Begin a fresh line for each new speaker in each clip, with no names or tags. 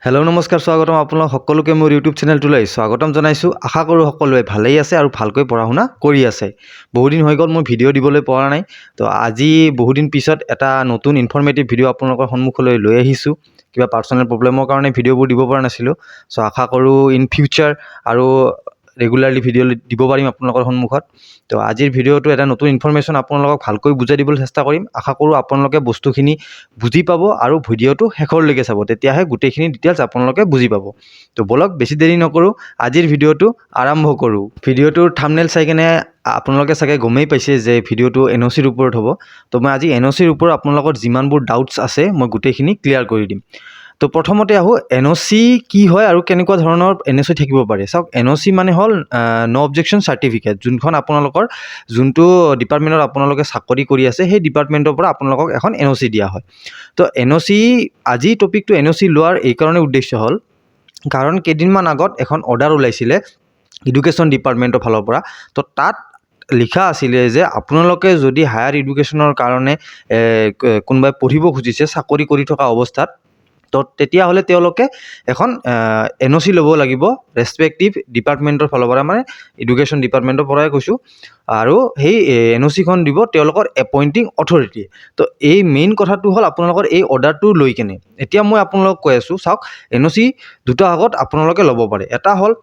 Hello', নমস্কাৰ, স্বাগতম আপোনালোক সকলোকে মোৰ ইউটিউব চেনেলটোলৈ স্বাগতম জনাইছোঁ। আশা কৰোঁ সকলোৱে ভালেই আছে আৰু ভালকৈ পঢ়া শুনা কৰি আছে। বহুদিন হৈ গ'ল, মই ভিডিঅ' দিবলৈ পৰা নাই। তো আজি বহুদিন পিছত এটা নতুন ইনফৰ্মেটিভ ভিডিঅ' আপোনালোকৰ সন্মুখলৈ লৈ আহিছোঁ। কিবা পাৰ্চনেল প্ৰব্লেমৰ কাৰণে ভিডিঅ'বোৰ দিব পৰা নাছিলোঁ। চ' আশা কৰোঁ ইন ফিউচাৰ আৰু ৰেগুলাৰলি ভিডিঅ' দিব পাৰিম আপোনালোকৰ সন্মুখত। তো আজিৰ ভিডিঅ'টো এটা নতুন ইনফৰ্মেশ্যন আপোনালোকক ভালকৈ বুজাই দিবলৈ চেষ্টা কৰিম। আশা কৰোঁ আপোনালোকে বস্তুখিনি বুজি পাব আৰু ভিডিঅ'টো শেষৰলৈকে চাব, তেতিয়াহে গোটেইখিনি ডিটেইলছ আপোনালোকে বুজি পাব। তো ব'লক, বেছি দেৰি নকৰোঁ, আজিৰ ভিডিঅ'টো আৰম্ভ কৰোঁ। ভিডিঅ'টোৰ থামনেল চাই কেনে আপোনালোকে চাগে গমেই পাইছে যে ভিডিঅ'টো এন অ' চিৰ ওপৰত হ'ব। তো মই আজি এন অ' চিৰ ওপৰত আপোনালোকৰ যিমানবোৰ ডাউটছ আছে, মই গোটেইখিনি ক্লিয়াৰ কৰি দিম। তো প্ৰথমতে আহোঁ, এন অ' চি কি হয় আৰু কেনেকুৱা ধৰণৰ এন অ' চি থাকিব পাৰে। চাওক, এন অ' চি মানে হ'ল ন' অবজেকশ্যন চাৰ্টিফিকেট, যোনখন আপোনালোকৰ যোনটো ডিপাৰ্টমেণ্টত আপোনালোকে চাকৰি কৰি আছে, সেই ডিপাৰ্টমেণ্টৰ পৰা আপোনালোকক এখন এন অ' চি দিয়া হয়। তো এন অ' চি, আজি টপিকটো এন অ' চি লোৱাৰ এইকাৰণে উদ্দেশ্য হ'ল, কাৰণ কেইদিনমান আগত এখন অৰ্ডাৰ ওলাইছিলে এডুকেশ্যন ডিপাৰ্টমেণ্টৰ ফালৰ পৰা। তো তাত লিখা আছিলে যে আপোনালোকে যদি হায়াৰ এডুকেশ্যনৰ কাৰণে কোনোবাই পঢ়িব খুজিছে চাকৰি কৰি থকা অৱস্থাত, তো তেতিয়াহ'লে তেওঁলোকে এখন এন অ' চি ল'ব লাগিব ৰেচপেক্টিভ ডিপাৰ্টমেণ্টৰ ফালৰ পৰা, মানে এডুকেশ্যন ডিপাৰ্টমেণ্টৰ পৰাই কৈছোঁ। আৰু সেই এন অ' চিখন দিব তেওঁলোকৰ এপইণ্টিং অথৰিটিয়ে। তো এই মেইন কথাটো হ'ল আপোনালোকৰ এই অৰ্ডাৰটো লৈ কেনে এতিয়া মই আপোনালোকক কৈ আছোঁ। চাওক, এন অ' চি দুটা ভাগত আপোনালোকে ল'ব পাৰে। এটা হ'ল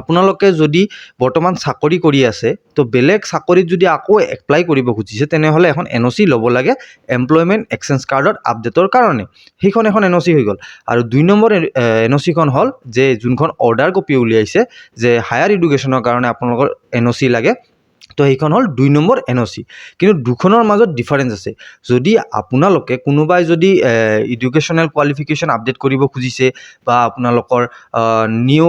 আপোনালোকে যদি বৰ্তমান চাকৰি কৰি আছে, তো বেলেগ চাকৰিত যদি আকৌ এপ্লাই কৰিব খুজিছে, তেনেহ'লে এখন এন অ' চি ল'ব লাগে এমপ্লয়মেণ্ট এক্সচেঞ্জ কাৰ্ডত আপডেটৰ কাৰণে। সেইখন এখন এন অ' চি হৈ গ'ল। আৰু 2 নম্বৰ এন অ' চিখন হ'ল যে যোনখন অৰ্ডাৰ কপি উলিয়াইছে যে হায়াৰ এডুকেশ্যনৰ কাৰণে আপোনালোকৰ এন অ' চি লাগে, তো সেইখন হ'ল 2 নম্বৰ এন অ' চি। কিন্তু দুখনৰ মাজত ডিফাৰেঞ্চ আছে। যদি আপোনালোকে কোনোবাই যদি এডুকেশ্যনেল কোৱালিফিকেশ্যন আপডেট কৰিব খুজিছে বা আপোনালোকৰ নিউ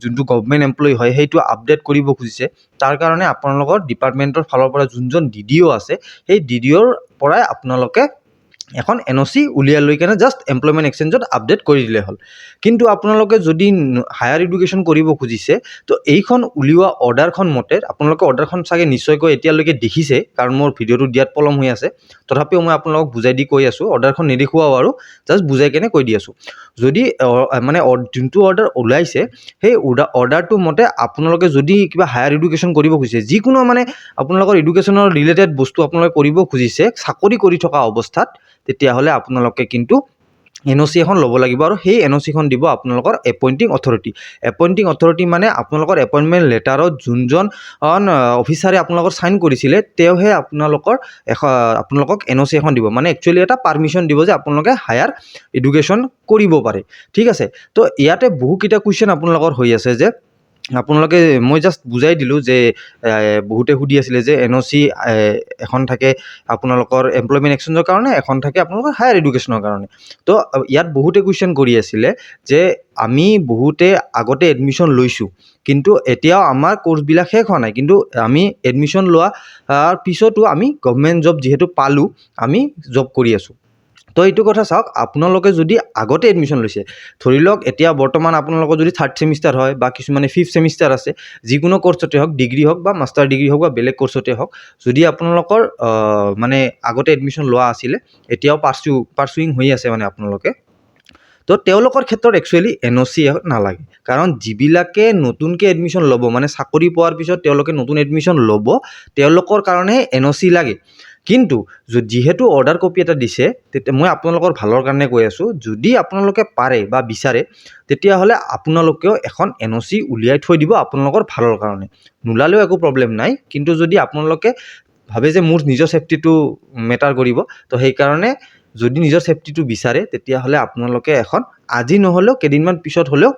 যোনটো গভমেণ্ট এমপ্লয়ী হয়, সেইটো আপডেট কৰিব খুজিছে, তাৰ কাৰণে আপোনালোকৰ ডিপাৰ্টমেণ্টৰ ফালৰ পৰা যোনজন ডি ডি অ' আছে, সেই ডি ডি অ'ৰ পৰাই আপোনালোকে এখন এন অ' চি উলিয়াই লৈ কেনে জাষ্ট এমপ্লয়মেণ্ট এক্সচেঞ্জত আপডেট কৰি দিলে হ'ল। কিন্তু আপোনালোকে যদি হায়াৰ এডুকেশ্যন কৰিব খুজিছে, তো এইখন উলিওৱা অৰ্ডাৰখন মতে, আপোনালোকে অৰ্ডাৰখন চাগে নিশ্চয়কৈ এতিয়ালৈকে দেখিছে, কাৰণ মোৰ ভিডিঅ'টো দিয়াত পলম হৈ আছে। তথাপিও মই আপোনালোকক বুজাই দি কৈ আছোঁ। অৰ্ডাৰখন নেদেখুৱাও আৰু জাষ্ট বুজাই কেনে কৈ দি আছোঁ। যদি মানে যোনটো অৰ্ডাৰ ওলাইছে, সেই অৰ্ডাৰটোৰ মতে আপোনালোকে যদি কিবা হায়াৰ এডুকেশ্যন কৰিব খুজিছে, যিকোনো মানে আপোনালোকৰ এডুকেশ্যনৰ ৰিলেটেড বস্তু আপোনালোকে কৰিব খুজিছে চাকৰি কৰি থকা অৱস্থাত, তেতিয়াহ'লে আপোনালোকে কিন্তু এন অ' চি এখন ল'ব লাগিব। আৰু সেই এন অ' চিখন দিব আপোনালোকৰ এপইণ্টিং অথৰিটি। এপইণ্টিং অথৰিটি মানে আপোনালোকৰ এপইণ্টমেণ্ট লেটাৰত যোনজন অফিচাৰে আপোনালোকৰ চাইন কৰিছিলে, তেওঁহে আপোনালোকৰ আপোনালোকক এন অ' চি এখন দিব। মানে একচুৱেলি এটা পাৰ্মিশ্যন দিব যে আপোনালোকে হায়াৰ এডুকেশ্যন কৰিব পাৰে। ঠিক আছে? তো ইয়াতে বহুকেইটা কুৱেশ্যন আপোনালোকৰ হৈ আছে যে আপোনালোকে, মই জাষ্ট বুজাই দিলোঁ যে বহুতে সুধি আছিলে যে এন অ' চি এখন থাকে আপোনালোকৰ এমপ্লয়মেণ্ট এক্সচেঞ্জৰ কাৰণে, এখন থাকে আপোনালোকৰ হায়াৰ এডুকেশ্যনৰ কাৰণে। তো ইয়াত বহুতে কুৱেশ্যন কৰি আছিলে যে আমি বহুতে আগতে এডমিশ্যন লৈছোঁ, কিন্তু এতিয়াও আমাৰ কৰ্চবিলাক শেষ হোৱা নাই, কিন্তু আমি এডমিশ্যন লোৱাৰ পিছতো আমি গভমেণ্ট জব যিহেতু পালোঁ, আমি জব কৰি আছোঁ। তো এইটো কথা চাওক, আপোনালোকে যদি আগতে এডমিশ্যন লৈছে, ধৰি লওক এতিয়া বৰ্তমান আপোনালোকৰ যদি থাৰ্ড ছেমিষ্টাৰ হয় বা কিছুমানে ফিফ্থ ছেমিষ্টাৰ আছে, যিকোনো কৰ্চতে হওক, ডিগ্ৰী হওক বা মাষ্টাৰ ডিগ্ৰী হওক বা বেলেগ কৰ্চতে হওক, যদি আপোনালোকৰ মানে আগতে এডমিশ্যন লোৱা আছিলে, এতিয়াও পাৰ্চুইং হৈ আছে মানে আপোনালোকে, তো তেওঁলোকৰ ক্ষেত্ৰত একচুৱেলি এন অ' চি নালাগে। কাৰণ যিবিলাকে নতুনকৈ এডমিশ্যন ল'ব, মানে চাকৰি পোৱাৰ পিছত তেওঁলোকে নতুন এডমিশ্যন ল'ব, তেওঁলোকৰ কাৰণেহে এন অ' চি লাগে। কিন্তু যিহেতু অৰ্ডাৰ কপি এটা দিছে, তেতিয়া মই আপোনালোকৰ ভালৰ কাৰণে কৈ আছোঁ, যদি আপোনালোকে পাৰে বা বিচাৰে, তেতিয়াহ'লে আপোনালোকেও এখন এন অ' চি উলিয়াই থৈ দিব আপোনালোকৰ ভালৰ কাৰণে। নোলালেও একো প্ৰব্লেম নাই, কিন্তু যদি আপোনালোকে ভাবে যে মোৰ নিজৰ ছেফটিটো মেটাৰ কৰিব, তো সেইকাৰণে যদি নিজৰ ছেফটিটো বিচাৰে, তেতিয়াহ'লে আপোনালোকে এখন আজি নহ'লেও কেইদিনমান পিছত হ'লেও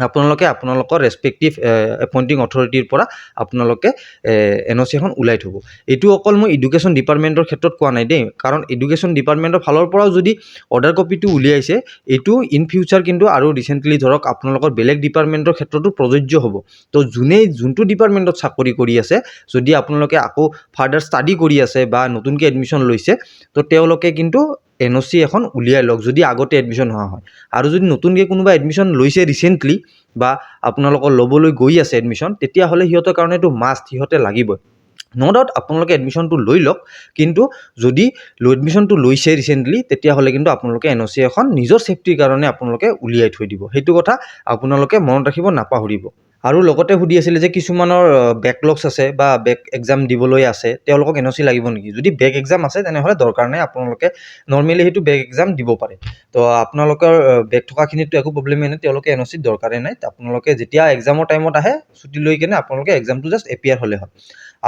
আপোনালোকে আপোনালোকৰ ৰেচপেক্টিভ এপইণ্টিং অথৰিটিৰ পৰা আপোনালোকে এন অ' চি এখন ওলাই থ'ব। এইটো অকল মই এডুকেশ্যন ডিপাৰ্টমেণ্টৰ ক্ষেত্ৰত কোৱা নাই দেই, কাৰণ এডুকেশ্যন ডিপাৰ্টমেণ্টৰ ফালৰ পৰাও যদি অৰ্ডাৰ কপিটো উলিয়াইছে, এইটো ইন ফিউচাৰ কিন্তু আৰু ৰিচেণ্টলি ধৰক আপোনালোকৰ বেলেগ ডিপাৰ্টমেণ্টৰ ক্ষেত্ৰতো প্ৰযোজ্য হ'ব। তো যোনেই যোনটো ডিপাৰ্টমেণ্টত চাকৰি কৰি আছে, যদি আপোনালোকে আকৌ ফাৰ্ডাৰ ষ্টাডি কৰি আছে বা নতুনকৈ এডমিশ্যন লৈছে, তো তেওঁলোকে কিন্তু এন অ' চি এখন উলিয়াই লওক যদি আগতে এডমিশ্যন হোৱা হয়। আৰু যদি নতুনকৈ কোনোবা এডমিশ্যন লৈছে ৰিচেণ্টলি বা আপোনালোকৰ ল'বলৈ গৈ আছে এডমিশ্যন, তেতিয়াহ'লে সিহঁতৰ কাৰণে এইটো মাষ্ট, সিহঁতে লাগিবই। ন' ডাউট আপোনালোকে এডমিশ্যনটো লৈ লওক, কিন্তু যদি এডমিশ্যনটো লৈছে ৰিচেণ্টলি, তেতিয়াহ'লে কিন্তু আপোনালোকে এনঅ'চি এখন নিজৰ ছেফটিৰ কাৰণে আপোনালোকে উলিয়াই থৈ দিব। সেইটো কথা আপোনালোকে মনত ৰাখিব, নাপাহৰিব। আৰু লগতে সুধি আছিলে যে কিছুমানৰ বেকলগছ আছে বা বেক এক্সাম দিবলৈ আছে, তেওঁলোকক এনঅ'চি লাগিব নেকি? যদি বেক এক্সাম আছে, তেনেহ'লে দৰকাৰ নাই। আপোনালোকে নৰ্মেলি সেইটো বেক এক্সাম দিব পাৰে। তো আপোনালোকৰ বেক থকাখিনিতো একো প্ৰব্লেমেই নাই, তেওঁলোকে এনঅ'চিৰ দৰকাৰেই নাই। আপোনালোকে যেতিয়া এক্সামৰ টাইমত আহে, ছুটি লৈ কেনে আপোনালোকে এক্সামটো জাষ্ট এপিয়াৰ হ'লে হ'ল।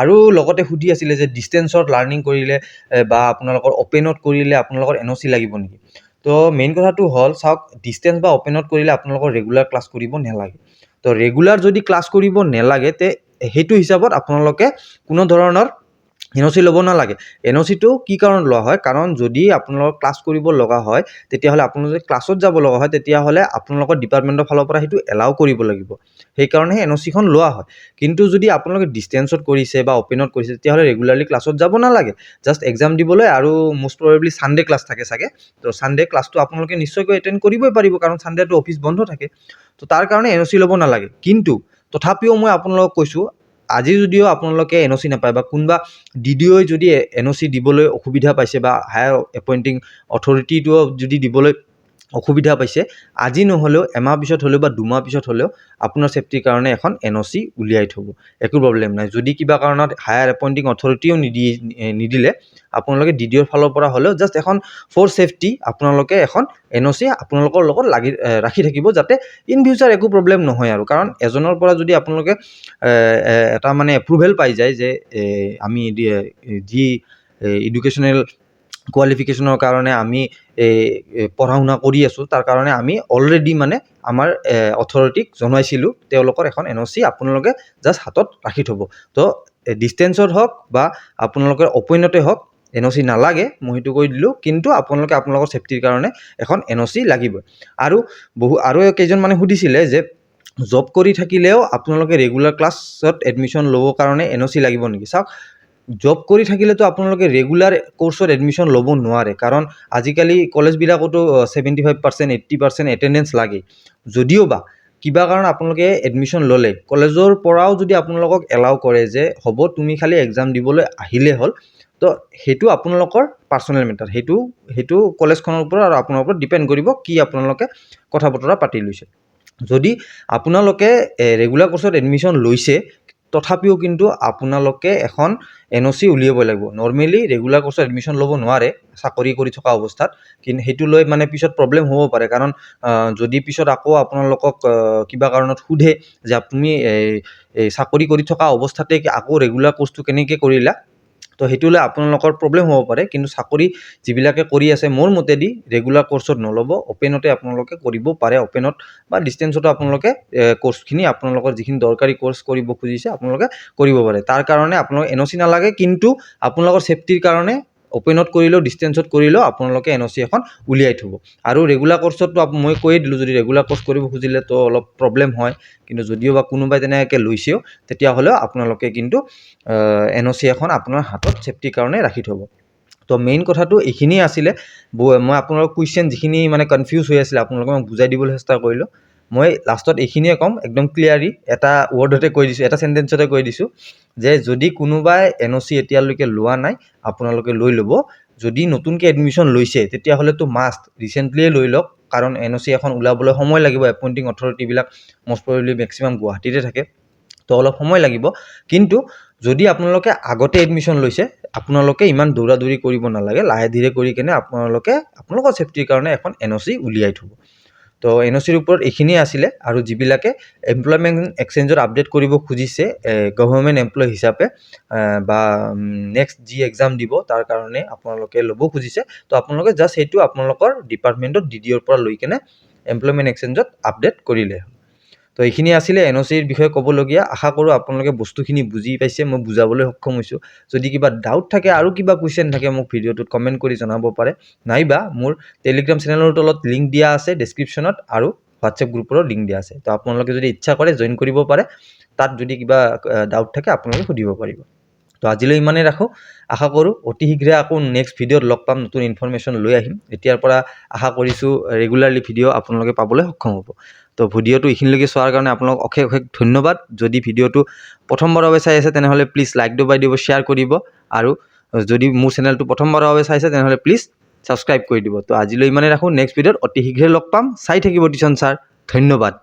আৰু লগতে সুধি আছিলে যে ডিষ্টেঞ্চত লাৰ্ণিং কৰিলে বা আপোনালোকৰ অ'পেনত কৰিলে আপোনালোকৰ এনঅ'চি লাগিব নেকি? তো মেইন কথাটো হ'ল, চাওক, ডিষ্টেঞ্চ বা অ'পেনত কৰিলে আপোনালোকৰ ৰেগুলাৰ ক্লাছ কৰিব নালাগে। তো ৰেগুলাৰ যদি ক্লাছ কৰিব নালাগে, তে সেইটো হিচাপত আপোনালোকে কোনো ধৰণৰ এনঅ'চি ল'ব নালাগে। এনঅ'চিটো কি কাৰণত লোৱা হয়? কাৰণ যদি আপোনালোকৰ ক্লাছ কৰিব লগা হয়, তেতিয়াহ'লে আপোনালোকে যদি ক্লাছত যাব লগা হয়, তেতিয়াহ'লে আপোনালোকৰ ডিপাৰ্টমেণ্টৰ ফালৰ পৰা সেইটো এলাউ কৰিব লাগিব। সেইকাৰণেহে এনঅ'চিখন লোৱা হয়। কিন্তু যদি আপোনালোকে ডিষ্টেঞ্চত কৰিছে বা অ'পেনত কৰিছে, তেতিয়াহ'লে ৰেগুলাৰলি ক্লাছত যাব নালাগে, জাষ্ট এক্সাম দিবলৈ। আৰু মষ্ট প্ৰবেবলি ছানডে ক্লাছ থাকে চাগে। তো ছানডে ক্লাছটো আপোনালোকে নিশ্চয়কৈ এটেণ্ড কৰিবই পাৰিব, কাৰণ ছানডেটো অফিচ বন্ধ থাকে। তো তাৰ কাৰণে এনঅ'চি ল'ব নালাগে। কিন্তু তথাপিও মই আপোনালোকক কৈছোঁ, আজি যদিও আপোনালোকে এনঅ'চি নাপায় বা কোনোবা ডিডিঅ'ই যদি এনঅ'চি দিবলৈ অসুবিধা পাইছে বা হায়াৰ এপইণ্টিং অথৰিটিটোও যদি দিবলৈ অসুবিধা পাইছে, আজি নহ'লেও এমাহ পিছত হ'লেও বা 2 মাহ পিছত হ'লেও আপোনাৰ ছেফটিৰ কাৰণে এখন এনঅ'চি উলিয়াই থ'ব। একো প্ৰব্লেম নাই। যদি কিবা কাৰণত হায়াৰ এপইণ্টিং অথৰিটিও নিদিয়ে, নিদিলে আপোনালোকে ডিডিঅ'ৰ ফালৰ পৰা হ'লেও জাষ্ট এখন ফৰ ছেফটি আপোনালোকে এখন এনঅ'চি আপোনালোকৰ লগত লাগি ৰাখি থাকিব, যাতে ইন ফিউচাৰ একো প্ৰব্লেম নহয়। আৰু কাৰণ এজনৰ পৰা যদি আপোনালোকে এটা মানে এপ্ৰুভেল পাই যায় যে আমি যি এডুকেশ্যনেল কোৱালিফিকেশ্যনৰ কাৰণে আমি এই পঢ়া শুনা কৰি আছোঁ, তাৰ কাৰণে আমি অলৰেডি মানে আমাৰ অথৰিটিক জনাইছিলোঁ, তেওঁলোকৰ এখন এনঅ'চি আপোনালোকে জাষ্ট হাতত ৰাখি থ'ব। তো ডিষ্টেঞ্চত হওক বা আপোনালোকৰ অপেনতে হওক, এনঅ'চি নালাগে, মই সেইটো কৈ দিলোঁ। কিন্তু আপোনালোকে আপোনালোকৰ ছেফটিৰ কাৰণে এখন এনঅ'চি লাগিবই। আৰু বহু আৰু কেইজনমানে সুধিছিলে যে জব কৰি থাকিলেও আপোনালোকে ৰেগুলাৰ ক্লাছত এডমিশ্যন ল'বৰ কাৰণে এনঅ'চি লাগিব নেকি? চাওক, জব কৰি থাকিলেতো আপোনালোকে ৰেগুলাৰ কৰ্চত এডমিশ্যন ল'ব নোৱাৰে, কাৰণ আজিকালি কলেজবিলাকতো 75%, 80% attendance লাগে। যদিও বা কিবা কাৰণত আপোনালোকে এডমিশ্যন ল'লে, কলেজৰ পৰাও যদি আপোনালোকক এলাউ কৰে যে হ'ব, তুমি খালি এক্সাম দিবলৈ আহিলেই হ'ল, তো সেইটো আপোনালোকৰ পাৰ্চনেল মেটাৰ। সেইটো কলেজখনৰ ওপৰত আৰু আপোনাৰ ওপৰত ডিপেণ্ড কৰিব কি আপোনালোকে কথা বতৰা পাতি লৈছে। যদি আপোনালোকে ৰেগুলাৰ কৰ্চত এডমিশ্যন লৈছে, তথাপিও কিন্তু আপোনালোকে এখন এনঅ'চি উলিয়াব লাগিব। নৰ্মেলি ৰেগুলাৰ কৰ্চত এডমিশ্যন ল'ব নোৱাৰে চাকৰি কৰি থকা অৱস্থাত। কিন্তু সেইটো লৈ মানে পিছত প্ৰব্লেম হ'ব পাৰে, কাৰণ যদি পিছত আকৌ আপোনালোকক কিবা কাৰণত সোধে যে আপুনি এই চাকৰি কৰি থকা অৱস্থাতে আকৌ ৰেগুলাৰ কৰ্চটো কেনেকৈ কৰিলা, তো সেইটো লৈ আপোনালোকৰ প্ৰব্লেম হ'ব পাৰে। কিন্তু চাকৰি যিবিলাকে কৰি আছে, মোৰ মতেদি ৰেগুলাৰ কৰ্চত নল'ব, অ'পেনতে আপোনালোকে কৰিব পাৰে। অ'পেনত বা ডিষ্টেঞ্চতো আপোনালোকে কৰ্চখিনি, আপোনালোকৰ যিখিনি দৰকাৰী কৰ্চ কৰিব খুজিছে, আপোনালোকে কৰিব পাৰে। তাৰ কাৰণে আপোনালোকে এনঅ'চি নালাগে। কিন্তু আপোনালোকৰ ছেফটিৰ কাৰণে অ'পেনত কৰিলেও, ডিষ্টেঞ্চত কৰিলেও আপোনালোকে এনঅ'চি এখন উলিয়াই থ'ব। আৰু ৰেগুলাৰ কৰ্চততো মই কৈয়ে দিলোঁ, যদি ৰেগুলাৰ কৰ্চ কৰিব খুজিলে তো অলপ প্ৰব্লেম হয়। কিন্তু যদিও বা কোনোবাই তেনেকৈ লৈছেও, তেতিয়াহ'লেও আপোনালোকে কিন্তু এনঅ'চি এখন আপোনাৰ হাতত ছেফটিৰ কাৰণে ৰাখি থ'ব। তো মেইন কথাটো এইখিনিয়ে আছিলে। মই আপোনালোকৰ কুৱেশ্যন যিখিনি মানে কনফিউজ হৈ আছিলে, আপোনালোকক মই বুজাই দিবলৈ চেষ্টা কৰিলোঁ। মই লাষ্টত এইখিনিয়ে ক'ম, একদম ক্লিয়াৰলি এটা ৱৰ্ডতে কৈ দিছোঁ, এটা চেণ্টেঞ্চতে কৈ দিছোঁ যে যদি কোনোবাই এনঅ'চি এতিয়ালৈকে লোৱা নাই, আপোনালোকে লৈ ল'ব। যদি নতুনকৈ এডমিশ্যন লৈছে, তেতিয়াহ'লেতো মাষ্ট ৰিচেণ্টলিয়ে লৈ লওক, কাৰণ এনঅ'চি এখন ওলাবলৈ সময় লাগিব। এপইণ্টিং অথৰিটিবিলাক মষ্ট প্ৰবেবলি মেক্সিমাম গুৱাহাটীতে থাকে, তো অলপ সময় লাগিব। কিন্তু যদি আপোনালোকে আগতে এডমিশ্যন লৈছে, আপোনালোকে ইমান দৌৰা দৌৰি কৰিব নালাগে। লাহে ধীৰে কৰি কেনে আপোনালোকে আপোনালোকৰ ছেফটিৰ কাৰণে এখন এনঅ'চি উলিয়াই থ'ব। তো এনঅ'চিৰ ওপৰত এইখিনিয়ে আছিলে। আৰু যিবিলাকে এমপ্লয়মেণ্ট এক্সচেঞ্জত আপডেট কৰিব খুজিছে গভৰ্ণমেণ্ট এমপ্লয় হিচাপে বা নেক্সট যি এক্সাম দিব তাৰ কাৰণে আপোনালোকে ল'ব খুজিছে, তো আপোনালোকে জাষ্ট সেইটো আপোনালোকৰ ডিপাৰ্টমেণ্টত ডিডিঅ'ৰ পৰা লৈ কেনে এমপ্লয়মেণ্ট এক্সচেঞ্জত আপডেট কৰিলে হ'ল। তো এইখিনি আছিলে এনঅ'চিৰ বিষয়ে ক'বলগীয়া। আশা কৰোঁ আপোনালোকে বস্তুখিনি বুজি পাইছে, মই বুজাবলৈ সক্ষম হৈছোঁ। যদি কিবা ডাউট থাকে আৰু কিবা কুৱেশ্যন থাকে, মোক ভিডিঅ'টোত কমেণ্ট কৰি জনাব পাৰে, নাইবা মোৰ টেলিগ্ৰাম চেনেলৰ তলত লিংক দিয়া আছে ডেছক্ৰিপশ্যনত আৰু হোৱাটছএপ গ্ৰুপৰো লিংক দিয়া আছে। তো আপোনালোকে যদি ইচ্ছা কৰে জইন কৰিব পাৰে। তাত যদি কিবা ডাউট থাকে, আপোনালোকে সুধিব পাৰিব। তো আজিলৈ ইমানেই ৰাখোঁ। আশা কৰোঁ অতি শীঘ্ৰে আকৌ নেক্সট ভিডিঅ'ত লগ পাম, নতুন ইনফৰমেশ্যন লৈ আহিম। এতিয়াৰ পৰা আশা কৰিছোঁ ৰেগুলাৰলি ভিডিঅ' আপোনালোকে পাবলৈ সক্ষম হ'ব। তো ভিডিঅ'টো এইখিনিলৈকে চোৱাৰ কাৰণে আপোনালোক অশেষ অশেষ ধন্যবাদ। যদি ভিডিঅ'টো প্ৰথমবাৰৰ বাবে চাই আছে, তেনেহ'লে প্লিজ লাইক দবাই দিব, শ্বেয়াৰ কৰিব আৰু যদি মোৰ চেনেলটো প্ৰথমবাৰৰ বাবে চাইছে, তেনেহ'লে প্লিজ ছাবস্ক্ৰাইব কৰি দিব। তো আজিলৈ ইমানেই ৰাখোঁ। নেক্সট ভিডিঅ'ত অতি শীঘ্ৰে লগ পাম। চাই থাকিব টিউশ্যন ছাৰ। ধন্যবাদ।